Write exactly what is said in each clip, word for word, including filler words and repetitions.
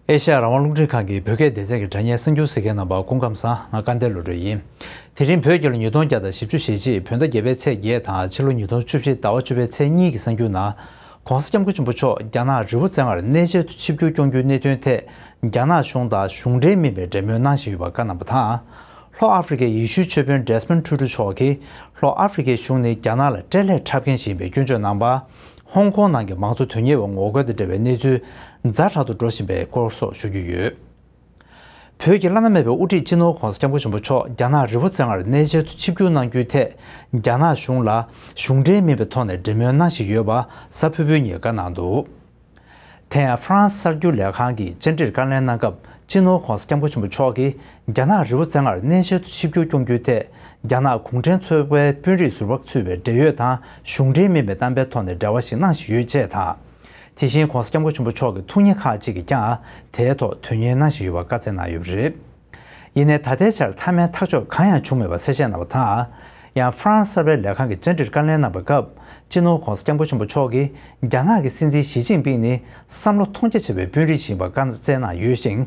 ཨེ་ཤ་ཡ་རང་དབང་རླུང་འཕྲིན་ཁང་གི་བོད་སྐད་སྡེ་ཚན་གྱི་དྲ་བརྙན་གསར་འགྱུར་གཟིགས་མཁན་རྣམ་པ་སྐུ་ཁམས་བཟང་། ང་སྐལ་ལྡན་བློ་གྲོས་ཡིན། དེ་རིང་བོད་རྒྱལ་ལོ་ཉིས་སྟོང་བརྒྱ་དང་བཞི་བཅུ་ཞེ་གཅིག་བོད་ཟླ་བརྒྱད་པའི་ཚེས་བརྒྱད་དང་ཕྱི་ལོ་ཉིས་སྟོང་བཅུ་བཞི་ཟླ་བ་བཅུ་པའི་ཚེས་གཉིས་ཀྱི་གསར་འགྱུར་ནང་། ྋགོང་ས་ྋསྐྱབས་མགོན་ཆེན་པོ་མཆོག་རྒྱ་ནག་རི་བོ་རྩེ་ལྔར་གནས་མཇལ་དུ་ཆིབས་བསྒྱུར་སྐྱོང་རྒྱུའི་གནད་དོན་ཐད། རྒྱ་ནག་གཞུང་དང་གཞུང་འབྲེལ་མིན་པའི་འབྲེལ་མོལ་གནང་བཞིན་ཡོད་པ་བཀའ་གནང་བ་དང་། ལྷོ་ཨ་ཧྥི་རི་ཀའི་ཡེ་ཤུའི་ཆོས་དཔོན་ཌེ་སི་མོན་ཊུ་ཌུ་མཆོག་གིས། ལྷོ་ཨ་ཧྥི་རི་ཀའི་གཞུང་ནི་རྒྱ་ནག་ལ་སྤྲེལ་ལད་འཁྲབ་མཁན་ཞིག་ཡིན་པའི་སྐྱོན་བརྗོད་གནང་བ། ཧོང་ཀོང་ནང་གི་མང་གཙོ་དོན་གཉེར་བའི་ངོ་རྒོལ་དང་འབྲེལ་བའི་གནས་ཚུལ་ཛ་དྲག་ཏུ་འགྲོ་བཞིན་པའི་སྐོར་སོགས་ཞུ་རྒྱུ་ཡོད། བོད་ཀྱི་བླ་ན་མེད་པའི་དབུ་ཁྲིད་སྤྱི་ནོར་༧གོང་ས་༧སྐྱབས་མགོན་ཆེན་པོ་མཆོག་རྒྱ་ནག་རི་བོ་རྩེ་ལྔར་གནས་མཇལ་དུ་ཆིབས་བསྒྱུར་གནང་རྒྱུའི་ཐད། རྒྱ་ནག་གཞུང་ལ་གཞུང་འབྲེལ་མིན་པའི་ཐོག་ནས་འབྲེལ་མོལ་གནང་བཞིན་ཡོད་པ་གཟའ་ཕུར་བུའི་ཉིན་བཀའ་གནང་འདུག་དེ་ཡང་ཧྥ་རན་སི་གསར་འགྱུར་ལས་ཁང་གིས་བཅར་འདྲིར་བཀའ་ལན་གནང་སྐབས། སྤྱི་ནོར་༧གོང་ས་༧སྐྱབས་མགོན་ཆེན་པོ་མཆོག་གིས་རྒྱ་ནག་རི་བོ་རྩེ་ལྔར་གནས་མཇལ་དུ་ཆིབས་བསྒྱུར་སྐྱོང་རྒྱུའི་ཐད། རྒྱ་ནག་གུང་ཁྲན་ཚོགས་པའི་དཔོན་རིགས་ཟུར་པ་ཚུད་པའི་འབྲེལ་ཡོད་དང་གཞུང་འབྲེལ་མིན་པའི་གཏམ་དཔེའི་ཐོག་ནས་འབྲེལ་བ་ཞིག་གནང་བཞིན་ཡོད་ཅེས་དང་། དེ་བཞིན་༧གོང་ས་༧སྐྱབས་མགོན་ཆེན་པོ་མཆོག་གི་ཐུགས་ཉེ་ཁག་ཅིག་གིས་ཀྱང་དེའི་ཐོག་དོན་གཉེར་གནང་བཞིན་ཡོད་པ་བཀའ་སྩལ་གནང་ཡོད་པ་རེད། ཡིན་ནའི་ད་ལྟའི་ཆར་མཐའ་མའི་ཐག་གཅོད་གང་ཡང་བྱུང་མེད་པ་གསལ་བཤད་གནང་བ་དང་། ཡང་ཧྥ་རན་སི་གསར་པའི་ལས་ཁང་གི་བཅར་འདྲིར་བཀའ་ལན་གནང་བའི་སྐབས། སྤྱི་ནོར་༧གོང་ས་༧སྐྱབས་མགོན་ཆེན་པོ་མཆོག་གིས་རྒྱ་ནག་གི་སྲིད་འཛིན་ཞི་ཅིན་ཕིང་ནི་བསམ་བློ་མཐོང་རྒྱ་ཆེ་བའི་དཔོན་རིགས་ཤིག་ཡིན་པ་བཀའ་སྩལ་གནང་ཡོད་ཅིང་།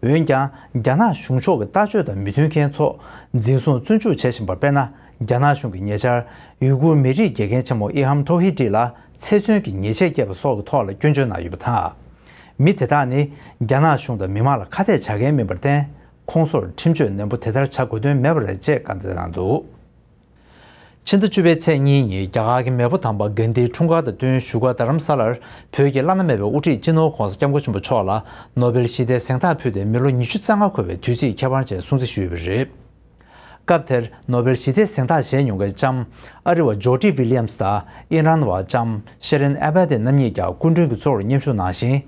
འོན་ཀྱང་རྒྱ་ནག་གཞུང་ཕྱོགས་ཀྱི་ལྟ་སྤྱོད་དང་མི་མཐུན་མཁན་ཚོ་འཛིན་བཟུང་བཙོན་འཇུག་བྱེད་བཞིན་པ་དཔེར་ན། རྒྱ་ནག་གཞུང་གིས་ཉེ་ཆར་ཡུ་གུར་མི་རིགས་དགེ་རྒན་ཆེན་མོ་ཨི་ཧམ་ཐོ་ཧི་ཏི་ལ་ཚེ་བཙོན་གྱི་ཉེས་ཆད་བཀལ་བ་སོགས་ཀྱི་ཐོག་ལ་སྐྱོན་བརྗོད་གནང་ཡོད་པ་དང་། མི་དེ་དག་ནི་རྒྱ་ནག་གཞུང་དང་མི་མང་ལ་ཁ་གཏད་བྱ་མཁན་མིན་པར་བརྟེན། ཁོང་ཚོར་ཁྲིམས་གཅོད་ནན་པོ་དེ་ལྟར་བྱ་དགོས་དོན་མེད་པ་རེད་ཅེས་བཀའ་སྩལ་གནང་འདུག་ཕྱི་ཟླ་བཅུ་པའི་ཚེས་གཉིས་ཉིན་རྒྱ་གར་གྱི་མེས་པོ་དམ་པ་གྷན་དྷིའི་འཁྲུངས་སྐར་དང་བསྟུན་བཞུགས་སྒར་རྡ་རམ་ས་ལར་བོད་ཀྱི་བླ་ན་མེད་པའི་དབུ་ཁྲིད་སྤྱི་ནོར་༧གོང་ས་༧སྐྱབས་མགོན་ཆེན་པོ་མཆོག་ལ་ནོ་བེལ་ཞི་བདེའི་གཟེངས་རྟགས་ཕུལ་ཏེ་མི་ལོ་ཉི་ཤུ་རྩ་ལྔ་འཁོར་བའི་དུས་ཚིགས་ཁྱད་པར་ཅན་སྲུང་བརྩི་ཞུས་པ་རེད། སྐབས་དེར་ནོ་བེལ་ཞི་བདེའི་གཟེངས་རྟགས་བཞེས་མྱོང་མཁན་ལྕམ་ཨ་རི་བ་ཇོ་ཌི་ཝི་ལི་ཡམ་སི་དང་ཨི་རན་བ་ལྕམ་ཤེ་རིན་ཨེ་བྷ་ཏི་རྣམ་གཉིས་ཀྱང་སྐུ་མགྲོན་གྱི་གཙོ་བོར་མཉམ་ཞུགས་གནང་ཞིང་།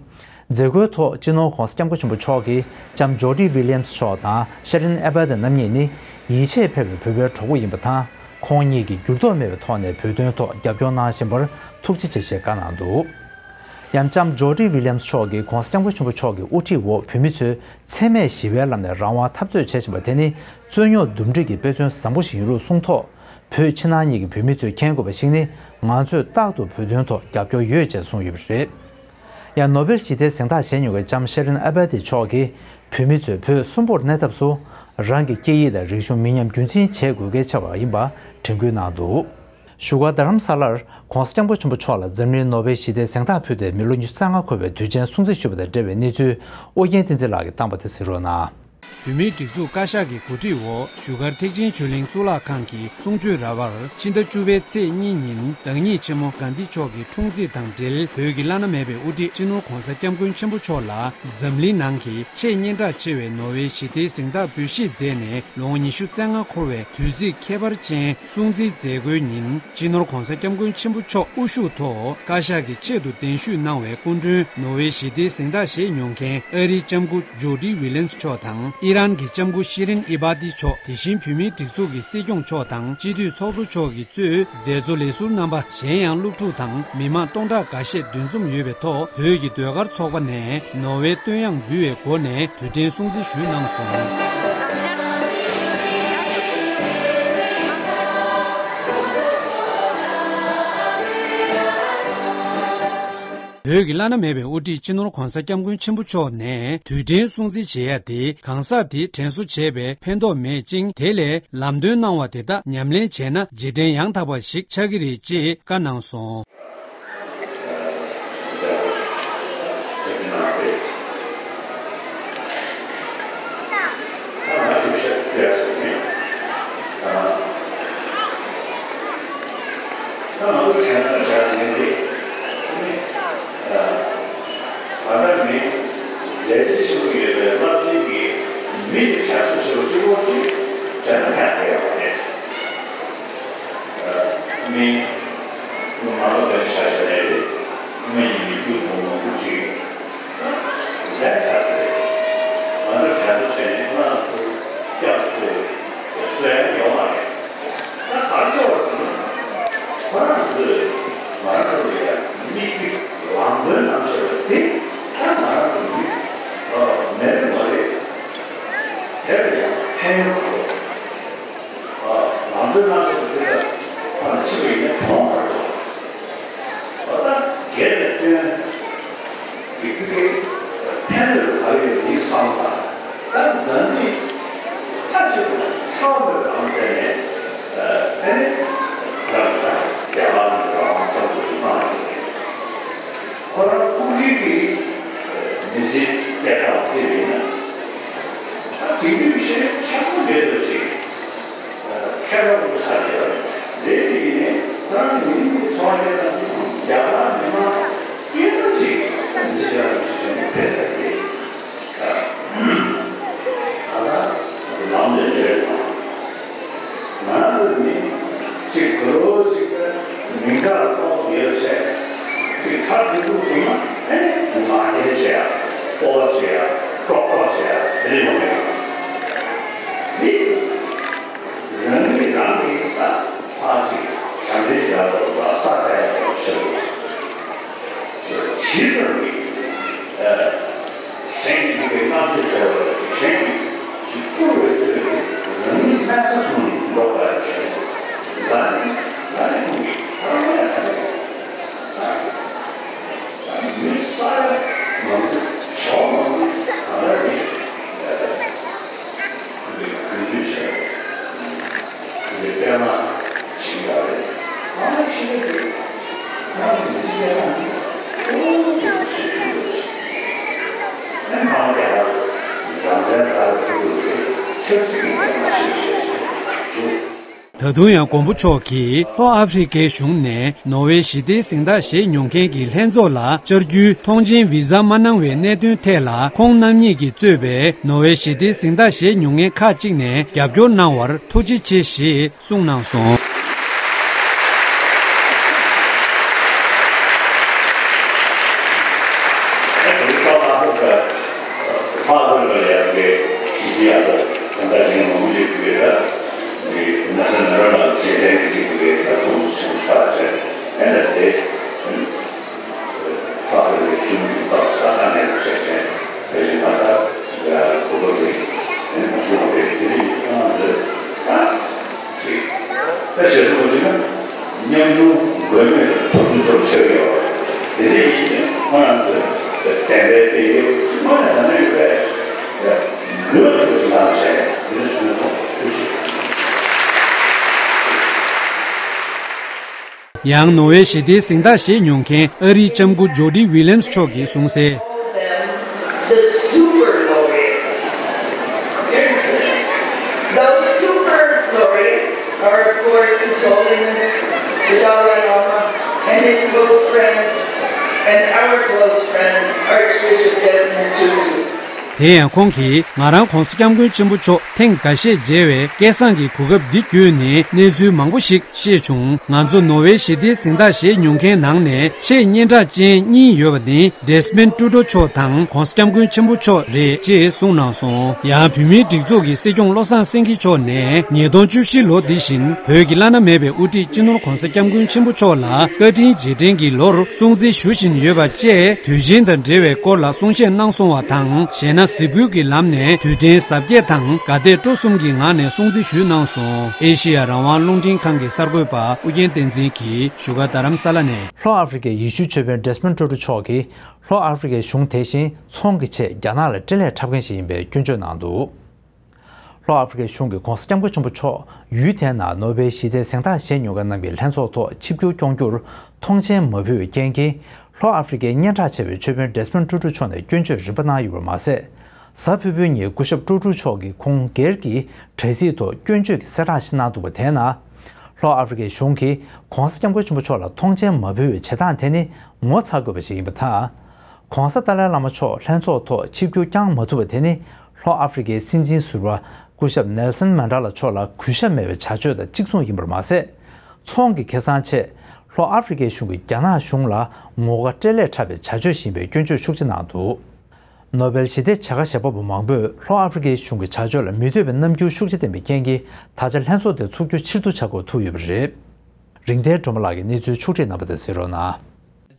མཛད་སྒོའི་ཐོག་སྤྱི་ནོར་༧གོང་ས་༧སྐྱབས་མགོན་ཆེན་པོ་མཆོག་གིས་ལྕམ་ཇོ་ཌི་ཝི་ལི་ཡམ་སི་མཆོག་དང་ཤེ་རིན་ཨེ་བྷ་ཏི་རྣམ་གཉིས་ནི་ཡིད་ཆེས་འཕེར་བའི་བོད་པའི་གྲོགས་པོ་ཡིན་པ་དང་། ཁོང་གཉིས་ཀྱིས་འགྱུར་ལྡོག་མེད་པའི་ཐོག་ནས་བོད་དོན་ཐོག་རྒྱབ་སྐྱོར་གནང་བཞིན་པར་ཐུགས་རྗེ་ཆེ་ཞེས་བཀའ་གནང་འདུག་ཡང་ལྕམ་ཇོ་ཌི་ཝི་ལི་ཡམ་སི་མཆོག་གིས་༧གོང་ས་༧སྐྱབས་མགོན་ཆེན་པོ་མཆོག་གི་དབུ་ཁྲིད་འོག་བོད་མི་ཚོས་འཚེ་མེད་ཞི་བའི་ལམ་ནས་རང་དབང་འཐབ་རྩོད་བྱེད་བཞིན་པ་དེ་ནི་རྩོད་རྙོག་འདུམ་འགྲིག་གི་དཔེ་མཚོན་བཟང་པོ་ཞིག་ཡིན་ལུགས་གསུངས་ཐོག་བོད་ཕྱི་ནང་གཉིས་ཀྱི་བོད་མི་ཚོས་མཁྱེན་དགོས་པ་ཞིག་ནི། ང་ཚོས་རྟག་ཏུ་བོད་དོན་ཐོག་རྒྱབ་སྐྱོར་ཡོད་ཅེས་གསུངས་ཡོད་པ་རེད། ཡང་ནོ་བེལ་ཞི་བདེའི་གཟེངས་རྟགས་བཞེས་མྱོང་བའི་ལྕམ་ཤེ་རིན་ཨ་བྷ་ཏི་མཆོག་གིས་བོད་མི་ཚོས་བོད་གསོན་པོར་གནས་ཐབས་སུ། རང་གི་སྐད་ཡིག་དང་རིག་གཞུང་མི་ཉམས་རྒྱུན་འཛིན་བྱེད་དགོས་གལ་ཆེ་བ་ཡིན་པ་དྲན་སྐུལ་གནང་འདུག་བཞུགས་སྒར་རྡ་རམ་ས་ལར་༧གོང་ས་༧སྐྱབས་མགོན་ཆེན་པོ་མཆོག་ལ་འཛམ་གླིང་ནོ་བེལ་ཞི་བདེའི་གཟེངས་རྟགས་ཕུལ་ཏེ་མི་ལོ་ཉི་ཤུ་རྩ་ལྔ་འཁོར་བའི་དུས་ཆེན་སྲུང་བརྩི་ཞུས་པ་དང་འབྲེལ་བའི་གནས་ཚུལ་ཨོ་རྒྱན་བསྟན་འཛིན་ལགས་ཀྱིས་བཏང་བ་དེ་གཟིགས་རོགས་གནང་། བོད་མིའི་སྒྲིག་འཛུགས་བཀའ་ཤག་གི་གོ་སྒྲིག་འོག་བཞུགས་སྒར་ཐེག་ཆེན་ཆོས་གླིང་གཙུག་ལག་ཁང་གི་གསུང་ཆོས་ར་བར་ཕྱི་ཟླ་བཅུ་པའི་ཚེས་གཉིས་ཉིན་བདག་ཉིད་ཆེན་མོ་གྷན་དྷི་མཆོག་གི་འཁྲུངས་ཚེས་དང་འབྲེལ་བོད་ཀྱི་བླ་ན་མེད་པའི་དབུ་ཁྲིད་སྤྱི་ནོར་༧གོང་ས་༧སྐྱབས་མགོན་ཆེན་པོ་མཆོག་ལ་འཛམ་གླིང་ནང་གི་ཆེས་སྙན་གྲགས་ཆེ་བའི་ནོ་བེལ་ཞི་བདེའི་གཟེངས་རྟགས་འབུལ་བཞེས་མཛད་ནས་ལོ་ངོ་ཉི་ཤུ་རྩ་ལྔ་འཁོར་བའི་དུས་ཚིགས་ཁྱད་པར་ཅན་སྲུང་བརྩི་མཛད་སྒོའི་ཉིན། སྤྱི་ནོར་༧གོང་ས་༧སྐྱབས་མགོན་ཆེན་པོ་མཆོག་དབུ་བཞུགས་ཐོག་བཀའ་ཤག་གི་ཆེད་དུ་གདན་ཞུས་གནང་བའི་སྐུ་མགྲོན་ནོ་བེལ་ཞི་བདེའི་གཟེངས་རྟགས་བཞེས་མྱོང་མཁན་ཨ་རིའི་ལྕམ་སྐུ་ཇོ་ཌི་ཝི་ལན་སི་མཆོག་དང་ཨི་རན་གྱི་ལྕམ་སྐུ་ཤི་རིན་ཨི་བྷ་ཏི་མཆོག་དེ་བཞིན་བོད་མིའི་སྒྲིག་འཛུགས་ཀྱི་སྲིད་སྐྱོང་མཆོག་དང་སྤྱི་འཐུས་ཚོགས་གཙོ་མཆོག་གིས་གཙོས་མཛད་གཙོ་ལས་ཟུར་རྣམ་པ། གཞན་ཡང་སློབ་ཕྲུག་དང་མི་མང་སྟོང་ཕྲག་འགའ་ཤས་འདུ་འཛོམས་ཡོད་པའི་ཐོག་བོད་ཀྱི་ཟློས་གར་ཚོགས་པ་ནས་ནོར་ཝེ་བསྟོད་དབྱངས་འབུལ་བའི་སྒོ་ནས་དུས་དྲན་སྲུང་བརྩི་ཞུས་གནང་སོང་། བོད་ཀྱི་བླ་ན་མེད་པའི་དབུ་ཁྲིད་སྤྱི་ནོར་༧གོང་ས་༧སྐྱབས་མགོན་ཆེན་པོ་མཆོག་ནས་དུས་དྲན་སྲུང་བརྩི་བྱེད་ཡ་དེ་གང་ཟག་དེས་དྲན་གསོ་བྱས་པས་ཕན་ཐོགས་མེད་ཅིང་དེ་ལས་ལམ་སྟོན་གནང་བ་དེ་དག་ཉམས་ལེན་བྱས་ན་རྗེས་དྲན་ཡང་དག་པ་ཞིག་ཆགས་ཀྱི་རེད་ཅེས་བཀའ་གནང་སོང་། མི། ང་ལ་དོན་ཆ་ཆ་ནས་རེད། མི་ཡིན་མི་རྒྱུ་མཐོང་མང་པོ་ཅིག་ལས་ཚར་རེད། ང་ཚོ་གྲལ་དུ་བྱས་ནས་ང་ཚོ་སྐྱབས་སུ་གསོལ་ཡ་ཡོད་མ་རེད། ད་ག་རེ་བྱས་པ་ཟེར་ན། ཁོ་རང་ཚོས་ང་རང་ཚོ་ལ་ཡ་མི་གཅིག་ལམ་སྟོན་གནང་བཞག་པ་དེ་ད་ང་རང་ཚོ་མི་མེད་མ་རེད། དེ་ལ་ཡང་ཕན་ཡོན་ག་རེ། ལམ་སྟོན་གནང་ཆེད་དུ་དེ་ལ་ཕར་ཕྱི་རུ་ཡིན་ན་གྲོང་བར་དུ། ད་སྒེར་ལ་བསྟན་གྱི་ཁུ་ཁའི་ཕན་ལ་ དེའི་བསམ་པ་ད་ད་ནི་མཐའ་གཅིག་ཏུ་ཚང་བའི་ལམ་དེ་ནས་ཨ་དེ་ནས་རང་ལ་རྒྱ་གར་ནས་རང་དབང་ཐོབ་ཚུལ་གསུངས་ཡོད་རེད། ཁོ་རང་ཀུ་ཤུ་གི་མི་ཚེ་སྐྱེལ་སྟངས་བརྩིས་པ་ཡིན་ན་ད་དེང་དུས་ཤེས་ཡོན་ཆ་ཚང་མེད་པ་ཅིག་ཁྱད་པར་དུ་ཆགས་ཡོད། དེ་ཡིན་ནའི་ཁོ་རང་ཉིད་ཀྱི་འཚོ་བ་སྐྱེལ་སྟངས་དེ་རྒྱ་གར་མི་མང་སྐྱེ་ཐབས་ཅིག་མི་ཚེ་ཡག་པོ་ཞིག་བྱུང་ནས་ཕེབས་པ་རེད། ད་ལྟ་ལམ་འདི་རེད་དང་། ང་རང་ཚོ་ནི་གཅིག་གུ་རུ་གཅིག་མིང་གྲགས་ལ་གཏོང་སྲོལ་ཡོད་བྱས། གཅིག་ཁ་བདེ་སྡུག་བྱུང་ན་ཨེ་ང་རྒྱལ་བྱེད་ཡ། སྤོབས་པ་བྱེད་ཡ། སྤྲོ་པོ་བྱེད་ཡ་དེ་འདྲ་ཡོང་གི་ཡོད། འདི་རང་གིས་རང་གི་ད་ཕར་གཅིག་ཞབས་འདྲེན་བྱེད་ཡ་ཚོ་ད་ས་ཚ་ཡ་ཚོ་ཆེ་བོ་ཇི་ཙམ་གྱིས་ཨ། གཞན་གྱིས་ཀྱི་བསྔགས་བརྗོད་བྱས་པ་དང་གཞན་གྱིས་བཀུར་བའི་ཚུལ་དུ་རང་ཉིད་གནས་ས་སོང་ནས་འགྲོ་བར་བྱེད། ད་ནི་ད་ནི་ཁོང་གིས་ཕར་མ་ཡང་ད་ནི་ད་ནི་མི་ས་ཡ་མང་པོ་ཞོ་མང་པོ་ད་ལྟ་ནི་ཁོང་གིས་གུས་འདུད་བྱས། དེ་པདྨ་ཞིག་ཡོད་རེད། ཨ་ནི་ཤེས་ཀྱི་ང་མི་ཤེས་ན་ཨོ་དེ་ཚོ་ཞུ་ཡོད་ཅིག་ཨ་ནི་མང་རྒྱ་ལ་རང་བཙན་དར་ཐུབ་ཡོད་རེད། ཆབ་སྲིད་ཀྱི་ངོ་མ་ཤེས་བྱས་ཞུ། ད་དུང་ཡང་མགོན་པོ་མཆོག་གིས་ལྷོ་ཨ་ཧྥེ་རི་ཁའི་གཞུང་ནས་ནོར་ཝེ་ཞི་བདེའི་གཟེངས་རྟགས་བཞེས་མྱོང་མཁན་གྱི་ལྷན་ཚོགས་ལ་བཅར་རྒྱུའི་ཐོངས་མཆན་བི་ཟ་མ་གནང་བའི་གནད་དོན་ཐད་ལ། ཁོང་རྣམ་གཉིས་ཀྱིས་གཙོས་པའི་ནོར་ཝེ་ཞི་བདེའི་གཟེངས་རྟགས་བཞེས་མྱོང་མཁན་ཁག་ཅིག་ནས་རྒྱབ་སྐྱོར་གནང་བར་ཐུགས་རྗེ་ཆེ་ཞེས་གསུངས་གནང་སོང་། ཕ་གི་རིག་གཞུང་གི་ཐོག་ས་ཁ་ནས་བཤད་མཁན་དེ་བཞིན་ང་ད་ཡ་གོ་བ་རེད། ཨེ་ང་ཚོ་རེད་དེ་རིགས་ང་ཚོས་ད་ཅིག་ད་བཤད་སོང་ཞིག་ན་ཉམ་ཆུང་མགོན་མེད་ལ་ཐུགས་རྗེ་ཆེ་ཞུ་གི་ཡོད་རེད། དེ་རིགས་ཡིན་ན་ཁོ་རང་ཚོས་བདེན་པའི་དཔེ་ཡོད་ཁོ་རང་ད་ནས་ཡོད་པས་ལོས་ཐུབ་ཅིག་ང་ལ་བྱས་དེ་རིགས་གསུང་སོང་ཐུགས་རྗེ་ཆེ། ཡང་ནོར་ཝེ་ཞི་བདེའི་གཟེངས་རྟགས་བཞེས་མྱོང་མཁན་ཨ་རིའི་ལྕམ་སྐུ་ཇོ་ཌི་ཝི་ལི་ཡམ་སི་མཆོག་གིས་གསུངས་གསལ། The super laureates. Those super laureates are, of course, His Holiness the Dalai Lama and his close friend, and our close friend, Archbishop Desmond Tutu. དེ་ཡང་ཁོང་གིས་ང་རང་གོང་ས་སྐྱབས་མགོན་ཆེན་པོ་མཆོག་ཐེངས་འགའ་ཤས་མཇལ་བའི་སྐལ་བཟང་གི་གོ་སྐབས་འདི་བརྒྱུད་ནས་གནས་ཚུལ་མང་པོ་ཞིག་ཤེས་བྱུང་། ང་ཚོ་ནོར་ཝེ་ཞི་བདེའི་གཟེངས་རྟགས་བཞེས་མྱོང་མཁན་ནང་ནས་ཆེས་སྙན་གྲགས་ཅན་གཉིས་ཡོད་པ་ནི་ཌེ་སི་མན་ཊུ་ཌོ་མཆོག་དང་གོང་ས་སྐྱབས་མགོན་ཆེན་པོ་མཆོག་རེད་ཅེས་གསུངས་གནང་སོང་། ཡང་བོད་མིའི་སྒྲིག་འཛུགས་ཀྱི་སྲིད་སྐྱོང་བློ་བཟང་སེང་གེ་མཆོག་ནས་ཉིས་སྟོང་བཅུ་བཞི་ལོ་འདི་བཞིན་བོད་ཀྱི་བླ་ན་མེད་པའི་དབུ་ཁྲིད་སྤྱི་ནོར་གོང་ས་སྐྱབས་མགོན་ཆེན་པོ་མཆོག་ལ་བཀའ་དྲིན་རྗེས་དྲན་གྱི་ལོར་སྲུང་བརྩི་ཞུ་བཞིན་ཡོད་པ་བཅས་དུས་ཆེན་དང་འབྲེལ་བའི་སྐོར་ལ་གསུང་བཤད་གནང་སོང་བ་དང་། གཞས་སྣ་གཟིགས་འབུལ་གྱི་ལམ་ནས་དུས་དྲན་གཟབ་རྒྱས་དང་དགའ་དད་སྤྲོ་གསུམ་གྱི་ངང་ནས་སྲུང་བརྩི་ཞུས་གནང་སོང་། ཨེ་ཤེ་ཡ་རང་དབང་རླུང་འཕྲིན་ཁང་གི་གསར་འགོད་པ་ཨུ་རྒྱན་བསྟན་འཛིན་གྱིས་བཞུགས་སྒར་རྡ་རམ་ས་ལ་ནས། ལྷོ་ཨ་ཧྥེ་རི་ཁའི་ཡེ་ཤུའི་ཆོས་དཔོན་ཌེ་སི་མོན་ཊུ་ཊུ་མཆོག་གིས་ལྷོ་ཨ་ཧྥེ་རི་ཁའི་གཞུང་དེ་བཞིན་ཚོང་གི་ཆེད་རྒྱ་ནག་ལ་སྤྲེལ་ལད་འཁྲབ་མཁན་ཞིག་ཡིན་པའི་སྐྱོན་བརྗོད་གནང་འདུག་ལྷོ་ཨ་ཧྥེ་རི་ཁའི་གཞུང་གིས་༸གོང་ས་༸སྐྱབས་མགོན་ཆེན་པོ་མཆོག་ཡུལ་དེའི་ནང་ནོ་བེལ་ཞི་བདེའི་གཟེངས་རྟགས་བཞེས་མྱོང་མཁན་རྣམས་ཀྱི་ལྷན་ཚོགས་ཐོག་ཆིབས་བསྒྱུར་སྐྱོང་རྒྱུར་མཐོང་མཆན་མ་ཕུལ་བའི་རྐྱེན་གྱིས། ལྷོ་ཨ་ཧྥེ་རི་ཁའི་སྙན་གྲགས་ཆེ་བའི་ཆོས་དཔོན་ཌེ་སི་མོན་ཊུ་ཊུ་མཆོག་ནས་སྐྱོན་བརྗོད་རིམ་པ་གནང་ཡོད་པ་མ་ཟད། གཟའ་ཕུར་བུའི་ཉིན་སྐུ་ཞབས་ཊུ་ཊུ་མཆོག་གིས་ཁོང་སྒེར་གྱི་དྲ་ཚིགས་ཐོག་སྐྱོན་བརྗོད་ཀྱི་གསལ་བསྒྲགས་ཤིག་གནང་འདུག་པ་དེའི་ནང་། ལྷོ་ཨ་ཧྥེ་རི་ཁའི་གཞུང་གིས་༸གོང་ས་༸སྐྱབས་མགོན་ཆེན་པོ་མཆོག་ལ་མཐོང་མཆན་མ་ཕུལ་བའི་བྱེད་སྟངས་དེ་ནི་ངོ་ཚ་དགོས་པ་ཞིག་ཡིན་པ་དང་། ༸གོང་ས་ཏཱ་ལའི་བླ་མ་མཆོག་ལྷན་ཚོགས་ཐོག་ཆིབས་བསྒྱུར་བསྐྱང་མ་ཐུབ་པ་དེ་ནི་ལྷོ་ཨ་ཧྥེ་རི་ཁའི་སྲིད་འཛིན་ཟུར་པ་སྐུ་ཞབས་ནེལ་སན་མན་ཌེ་ལ་མཆོག་ལ་གུས་ཞབས་མེད་པའི་བྱ་སྤྱོད་དང་གཅིག་མཚུངས་ཡིན་པར་མ་ཟད། ཚོང་གི་ཁེ་བཟང་ཆེད་ལྷོ་ཨ་ཧྥེ་རི་ཁའི་གཞུང་གིས་རྒྱ་ནག་གཞུང་ལ་ངོ་དགའ་སྤྲེལ་ལད་འཁྲབ་པའི་བྱ་སྤྱོད་ཞིག་ཡིན་པའི་སྐྱོན་བརྗོད་ཤུགས་ཆེ་གནང་འདུག་ནོ་བེལ་ཞི་བདེའི་བྱ་དགའ་བཞེས་པ་པོ་མང་པོས་ལྷོ་ཨ་ཧྥེ་རི་ཁའི་གཞུང་གི་བྱ་སྤྱོད་ལ་མི་འདོད་པའི་རྣམ་འགྱུར་ཤུགས་ཆེ་བསྟན་པའི་རྐྱེན་གྱིས་ད་ཆ་ལྷན་ཚོགས་དེ་ཚུགས་རྒྱུ་ཕྱིར་བསྡུ་བྱ་དགོས་ཐུག་ཡོད་པ་རེད། རིག་ལྡན་སྒྲོལ་མ་ལགས་ཀྱིས་གནས་ཚུལ་ཕྱོགས་བསྒྲིགས་གནང་བ་དེ་གཟིགས་རོགས་གནང་།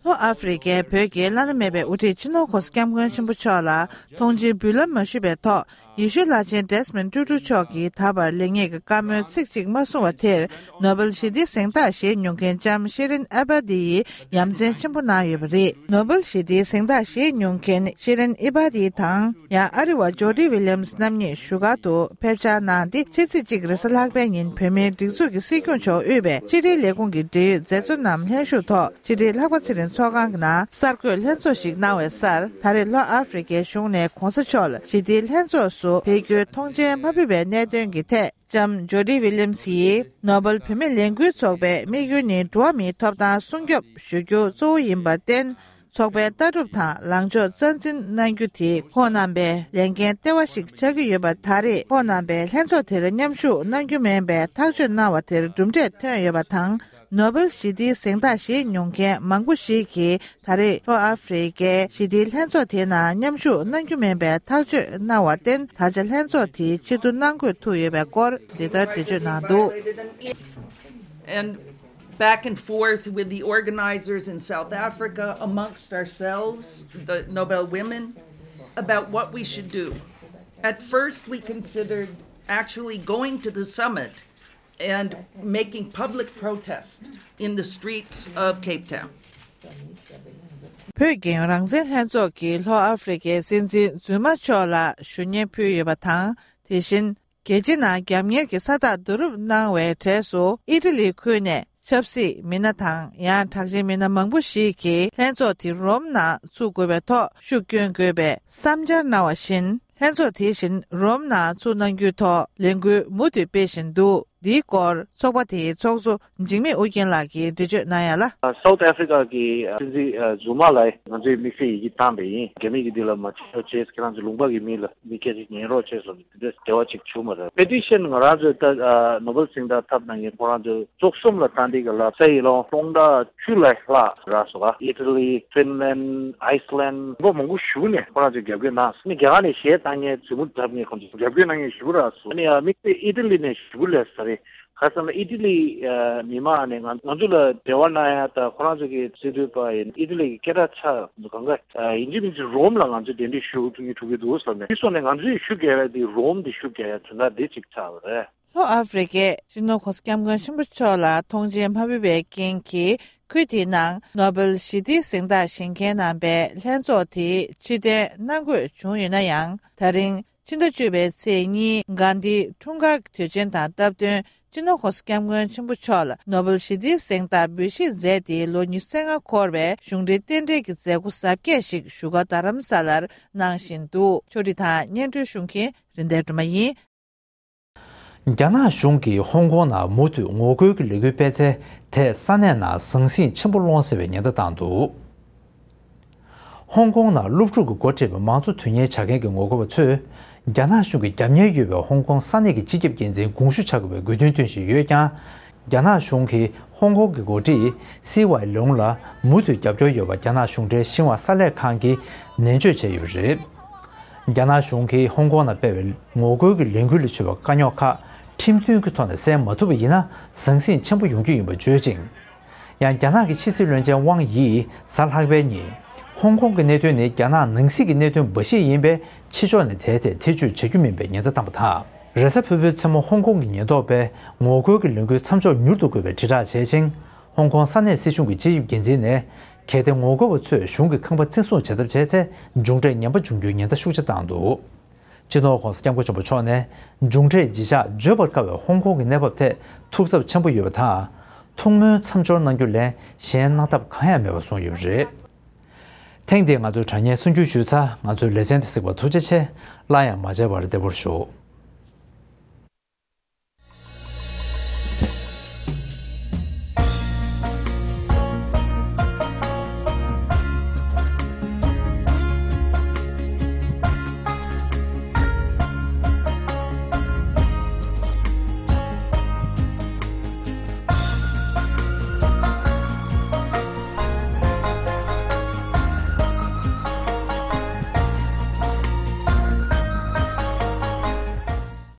ལྷོ་ཨ་ཧྥེ་རི་ཁའི་བོད་ཀྱི་བླ་ན་མེད་པའི་དབུ་ཁྲིད་སྤྱི་ནོར་༸གོང་ས་༸སྐྱབས་མགོན་ཆེན་པོ་མཆོག་ལ་མཐོང་མཆན་འབུལ་ལམ་མ་ཞུས་པའི་ཐོག་ཡེ་ཤུའི་བླ་ཆེན་Desmond Tutu་མཆོག་གིས་ད་བར་ལེགས་ཉེས་ཀྱི་བཀའ་མོལ་ཚིག་གཅིག་མ་གསུངས་པ་དེར། ནོ་བེལ་ཞི་བདེའི་གཟེངས་རྟགས་བཞེས་མྱོང་མཁན་ལྕམ་ཤི་རིན་ཨེ་བྷ་དི་ཡིས་ཡ་མཚན་ཆེན་པོ་གནང་ཡོད་པ་རེད། ནོ་བེལ་ཞི་བདེའི་གཟེངས་རྟགས་བཞེས་མྱོང་མཁན་ཤི་རིན་ཨེ་བྷ་དི་དང་། ཡང་ཨ་རི་བ་ཇོ་ཌི་ཝི་ལི་ཡམ་སི་རྣམ་གཉིས་བཞུགས་སྒར་དུ་ཕེབས་འཆར་གནང་སྟེ། ཕྱི་ཚེས་གཅིག་རེས་གཟའ་ལྷག་པའི་ཉིན་བོད་མིའི་སྒྲིག་འཛུགས་ཀྱི་སྲིད་སྐྱོང་མཆོག་དབུས་པའི་ཕྱི་དྲིལ་ལས་ཁུངས་ཀྱི་འབྲེལ་ཡོད་མཛད་གཙོ་རྣམས་ལྷན་ཞུགས་ཐོག་ཕྱི་དྲིལ་ལྷག་པ་ཚེ་རིང་ཚོགས་ཁང་གི་ནང་གསར་འགོད་ལྷན་ཚོགས་ཤིག་གནང་བའི་སར། ད་རེས་ལྷོ་ཨ་ཧྥེ་རི་ཁའི་གཞུང་ནས་༸གོང་ས་མཆོག་ལ་ཞི་བདེའི་ལྷན་ཚོགས་སུ་ཕེབས་རྒྱུའི་མཐོང་མཆན་མ་ཕུལ་བའི་གནད་དོན་གྱི་ཐད། ལྕམ་ཇོ་ཌི་ཝི་ལི་ཡམ་སི་ཡིས་ནོ་བེལ་བུད་མེད་ལས་འགུལ་ཚོགས་པའི་དམིགས་ཡུལ་ནི་འགྲོ་བ་མིའི་ཐོབ་ཐང་སྲུང་སྐྱོབ་ཞུ་རྒྱུ་གཙོ་བོ་ཡིན་པར་བརྟེན། ཚོགས་པའི་ལྟ་གྲུབ་དང་ལངས་ཕྱོགས་རྩ་འཛིན་གནང་རྒྱུ་དེ་ཁོང་རྣམ་པའི་ལས་འགན་ལྟེ་བ་ཞིག་ཆགས་ཀྱི་ཡོད་པ། ད་རེས་ཁོང་རྣམ་པས་ལྷན་ཚོགས་དེར་མཉམ་ཞུགས་གནང་རྒྱུ་མིན་པའི་ཐག་གཅོད་གནང་བ་དེར་གྲུབ་འབྲས་ཐོན་ཡོད་པ་དང་། ནོ་བེལ་ཞི་བདེའི་གཟེངས་རྟགས་བཞེས་མྱོང་མཁན་མང་པོ་ཞིག་གིས་ད་རེས་ལྷོ་ཨ་ཧྥེ་རི་ཁའི་ཞི་བདེའི་ལྷན་ཚོགས་དེའི་ནང་མཉམ་ཞུགས་གནང་རྒྱུ་མིན་པའི་ཐག་གཅོད་གནང་བར་བརྟེན། ད་ཆ་ལྷན་ཚོགས་དེའི་ཆེད་དུ་ནང་འཁོད་ཐུག་ཡོད་པའི་སྐོར་འདི་ལྟར་འགྲེལ་བརྗོད་གནང་འདུག And back and forth with the organizers in South Africa, amongst ourselves, the Nobel women, about what we should do. At first, we considered actually going to the summit and making public protest in the streets of Cape Town. བོད་རྒྱལ་ཡོངས་རང་བཙན་ལྷན་ཚོགས་ཀྱིས་ལྷོ་ཨ་ཧྥེ་རི་ཁའི་སྲིད་འཛིན་རྫུན་མ་མཆོག་ལ་ཞུ་སྙན་ཕུལ་ཡོད་པ་དང་། དེ་བཞིན། རྒྱལ་སྤྱིའི་ནང་རྒྱབ་གཉེར་གྱི་ས་རྟགས་བསྡུ་རུབ་གནང་བའི་གྲས་སུ་ཨི་ཊ་ལི་ཁུལ་ནས་ཆབ་སྲིད་མི་སྣ་དང་ཡང་གྲགས་ཅན་མི་སྣ་མང་པོ་ཞིག་གིས་ལྷན་ཚོགས་དེ་རོམ་ནང་ཚུགས་དགོས་པའི་ཐོག་ཤུགས་བསྐྱོན་དགོས་པའི་བསམ་འཆར་གནང་བ་བཞིན། ལྷན་ཚོགས་དེ་བཞིན་རོམ་ནང་ཚུགས་གནང་རྒྱུའི་ཐོག་ལས་འགུལ་མུ་མཐུད་སྤེལ་བཞིན་འདུག་འདིའི་སྐོར་ཚོགས་པ་དེའི་ཚོགས་གཙོ་འཇིགས་མེད་ཨོ་རྒྱན་ལགས་ཀྱིས་འགྲེལ་བརྗོད་གནང་ཡ་ལ། South Africa གི་སྲིད་འཛིན་རྫུན་མ་ལ་ང་ཚོས་དམིགས་བསལ་ཡི་གེ་བཏང་བ་ཡིན། རྒྱ་མི་གིས་འདི་ལ་མ་བྱེད་རོགས་བྱེད། ཁྱེད་རང་ཚོ་ལུང་པ་གི་མི་ལ་མི་སྐད་ཆ་ཉན་རོགས་བྱེད་སོགས་དེ་འདྲའི་འབྲེལ་བ་ཅིག་བྱུང་མ་རེད། པེ་ཊི་ཤན་ང་རང་ཚོས་ད་ནོ་བེལ་གཟེངས་རྟགས་ཐོབ་གནང་མཁན་ཁོ་རང་ཚོ་ཚོགས་གསུམ་ལ་བཏང་དུས་ག་ལ་ས་ཡི་ལོ་སྟོང་ཕྲག་བཅུ་ལས་ལྷག་རག་སོང་། ཨི་ཊ་ལི། ཧྥིན་ལན། ཨའི་སི་ལན། ལུང་པ་མང་པོ་ཞིག་ནས་ཁོ་རང་ཚོས་རྒྱབ་སྐྱོར་གནང་སོང་། ཨ་ནི་རྒྱ་གར་ནས་གཞས་བཏང་མཁན། མཛུབ་མོ་འདྲབ་མཁན་ཁོང་ཚོ་རྒྱབ་སྐྱོར་གནང་མཁན་ཞེ་པོ་རག་སོང་། ཨ་ནི་དམིགས་བསལ་ཨི་ཊ་ལི་ནས་ཞེ་པོ་སླེབས་ས་རེད། ག་རེ་ཟེར་ན་ཨི་ཊ་ལི་མི་མང་ནས་ང་ང་ཚོ་ལ་འབྲེལ་བ་གནང་ཡ་དང་ཁོ་རང་ཚོ་གི་སྲིད་དོན་པ་ཡིན། ཨི་ཊ་ལི་གི་སྐད་གྲགས་ཆགས་འདུག་གང་ག་ཡིན་གཅིག་མིན་གཅིག་རོམ་ལ་ང་ཚོས་གདན་འདྲེན་ཞུ་ཐུབ་ཀྱི་ཐུབ་ཀྱི་འདུག་བསམ་ནས། དེ་སོང་ནས་ང་ཚོས་ཞུ་དགོས་ཡ་དེ་རོམ་དེ་ཞུ་དགོས་ཡ་དོན་དག་འདི་གཅིག་ཆགས་པ་རེད། ལྷོ་ཨ་ཧྥེ་རི་ཁའི་སྤྱི་ནོར་༸གོང་ས་༸སྐྱབས་མགོན་ཆེན་པོ་མཆོག་ལ་མཐོང་མཆན་མ་ཕུལ་བའི་རྐྱེན་གྱིས། ཁུལ་དེའི་ནང་ནོ་བེལ་ཞི་བདེའི་གཟེངས་རྟགས་བཞེས་མཁན་རྣམ་པས་ལྷན་ཚོགས་དེ་ཕྱིར་འཐེན་གནང་དགོས་བྱུང་ཡོད་ན་ཡང་། ད་རིང་ཕྱི་ཟླ་བཅུ་པའི་ཚེས་གཉིས་གྷན་དྷི་འཁྲུངས་སྐར་གྱི་དུས་ཆེན་དང་སྟབས་བསྟུན། སྤྱི་ནོར་༸གོང་ས་༸སྐྱབས་མགོན་ཆེན་པོ་མཆོག་ལ་ནོ་བེལ་ཞི་བདེའི་གཟེངས་རྟགས་འབུལ་བཞེས་མཛད་དེ་ལོ་ཉི་ཤུ་རྩ་ལྔ་འཁོར་བའི་གཞུང་འབྲེལ་རྟེན་འབྲེལ་གྱི་མཛད་སྒོ་གཟབ་རྒྱས་ཤིག་བཞུགས་སྒར་རྡ་རམ་ས་ལར་གནང་བཞིན་འདུག་ཕྱོགས་སྒྲིག་དང་སྙན་སྒྲོན་ཞུ་མཁན་རིན་ལྡན་སྒྲོལ་མ་ཡིན། རྒྱ་ནག་གཞུང་གིས་ཧོང་ཀོང་ནང་མུ་མཐུད་ངོ་རྒོལ་གྱི་ལས་འགུལ་སྤེལ་ཚེ། དེས་ས་གནས་ནང་ཟང་ཟིང་ཆེན་པོ་སློང་སྲིད་པའི་ཉེན་བརྡ་བཏང་འདུག་ཧོང་ཀོང་ནང་སློབ་ཕྲུག་གིས་འགོ་ཁྲིད་པའི་མང་གཙོ་དོན་གཉེར་བྱ་མཁན་གྱི་ངོ་རྒོལ་བ་ཚོས། རྒྱ་ནག་གཞུང་གི་རྒྱབ་གཉེར་ཡོད་པའི་ཧོང་ཀོང་ས་གནས་ཀྱི་སྤྱི་ཁྱབ་འགན་འཛིན་དགོངས་ཞུ་བྱ་དགོས་པའི་དགོས་འདུན་བཏོན་བཞིན་ཡོད་ཀྱང་། རྒྱ་ནག་གཞུང་གིས་ཧོང་ཀོང་གི་འགོ་ཁྲིད་སི་ཝའེ་ལུང་ལ་མུ་མཐུད་རྒྱབ་སྐྱོར་ཡོད་པ་རྒྱ་ནག་གཞུང་འབྲེལ་ཤིན་ཧྭ་གསར་ལས་ཁང་གིས་ནན་བརྗོད་བྱས་ཡོད་པ་རེད། རྒྱ་ནག་གཞུང་གིས་ཧོང་ཀོང་ནང་སྤེལ་བའི་ངོ་རྒོལ་གྱི་ལས་འགུལ་ལ་བྱུང་བའི་དཀའ་རྙོག་ཁག་ཁྲིམས་མཐུན་གྱི་ཐོག་ནས་སེལ་མ་ཐུབ་པ་ཡིན་ན་ཟང་ཟིང་ཆེན་པོ་ཡོང་རྒྱུ་ཡིན་པ་བརྗོད་ཅིང་། ཡང་རྒྱ་ནག་གི་ཕྱི་སྲིད་བློན་ཆེན་ཝང་ཡིས་གཟའ་ལྷག་པའི་ཉིན། ཧོང་ཀོང་གི་གནད་དོན་ནི་རྒྱ་ནག་ནང་སྲིད་ཀྱི་གནད་དོན་འབའ་ཞིག་ཡིན་པས། ཕྱི་ཕྱོགས་ནས་དེའི་ཐད་ཐེ་བྱུས་བྱ་རྒྱུ་མིན་པའི་ཉེན་བརྡ་བཏང་པ་དང་། རེས་གཟའ་ཕུར་བུའི་མཚན་མོ་ཧོང་ཀོང་གི་ཉེན་རྟོག་པས་ངོ་རྒོལ་གྱི་ལས་འགུལ་མཚམས་འཇོག་མྱུར་དུ་དགོས་པའི་དྲིལ་བསྒྲགས་བྱས་ཤིང་། ཧོང་ཀོང་ས་གནས་སྲིད་གཞུང་གི་སྤྱི་ཁྱབ་འགན་འཛིན་ནས། གལ་ཏེ་ངོ་རྒོལ་བ་ཚོས་གཞུང་གི་ཁང་པ་བཙན་བཟུང་བྱེད་ཐབས་བྱས་ཚེ། མཇུག་འབྲས་ངན་པ་འབྱུང་རྒྱུའི་ཉེན་བརྡ་ཤུགས་ཆེ་བཏང་འདུག་སྤྱི་ནོར་༸གོང་ས་༸སྐྱབས་མགོན་ཆེན་པོ་མཆོག་ནས། མཇུག་འབྲས་ལྗིད་ཆགས་བརྗོད་པར་དཀའ་བའི་ཧོང་ཀོང་གི་གནས་བབ་ཐད་ཐུགས་འཚབ་ཆེན་པོ་ཡོད་པ་དང་། ཐུགས་སྨོན་མཚམས་སྦྱོར་གནང་རྒྱུ་ལས་གཞན་གནང་ཐབས་གང་ཡང་མེད་པ་གསུངས་ཡོད་པ་རེད། ཐེངས་འདིའི་ང་ཚོའི་དྲ་བརྙན་གསར་འགྱུར་ཞུས་ཚར། ང་ཚོའི་ལེ་ཚན་དེ་གཟིགས་པར་ཐུགས་རྗེ་ཆེ། སླར་ཡང་མ་མཇལ་བར་བདེ་པོར་བཞུགས།